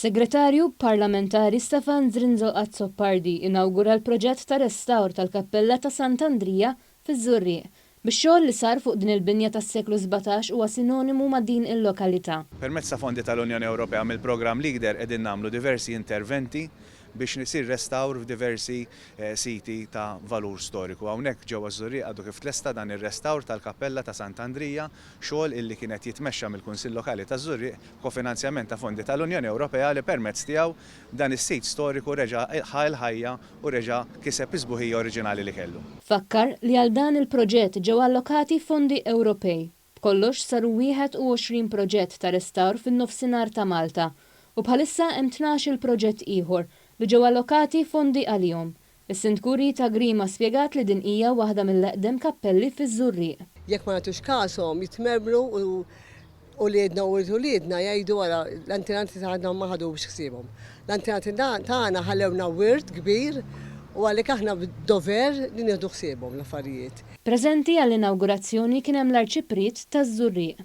Is-Segretarju Parlamentari Stefan Zrinzo Azzopardi inawgura l-proġett ta' restawr tal-Kappella ta' Sant'Andrija fiż-Żurrieq. Bix-xogħol li sar fuq din il-binja tas-seklu 17 huwa sinonimu ma' din il-lokalità. Permezz ta' fondi tal-Unjoni Ewropea mill-programm Leader qegħdin nagħmlu diversi interventi biex isir restawr f'diversi siti ta' valur storiku. Hawnhekk ġewwa ż-Żurrieq għadu kif tlesta dan ir-restawr tal-Kappella ta' Sant'Andrija, xogħol illi kien qed jitmexxa mill-Kunsill Lokali taż-Żurrieq b'kofinanzjament ta' fondi tal-Unjoni Ewropea li permezz tiegħu dan is-sit storiku reġa' ħa l-ħajja u reġa' kiseb is-sbuħija oriġinali li kellu. Fakkar li għal dan il-proġett ġew allokati fondi Ewropej. B'kollox saru 21 proġett ta' restawr fin-Nofsinhar ta' Malta u bħalissa hemm 12-il proġett ieħor li ġew allokati fondi għalihom. Is-Sindku Rita Grima spjegat li din hija waħda mill-eqdem kappelli fiż-Żurrieq. Jekk ma nagħtux kashom jitmermru u uliedna u wlied uliedna jgħidu ara l-antenati tagħna ma ħadux ħsiebhom. L-antenati tagħna ħallewna wirt kbir u għalhekk aħna b'dover li nieħdu ħsiebhom l-affarijiet. Preżenti għall-inawgurazzjoni kien hemm l-Arċipriet taż-Żurrieq.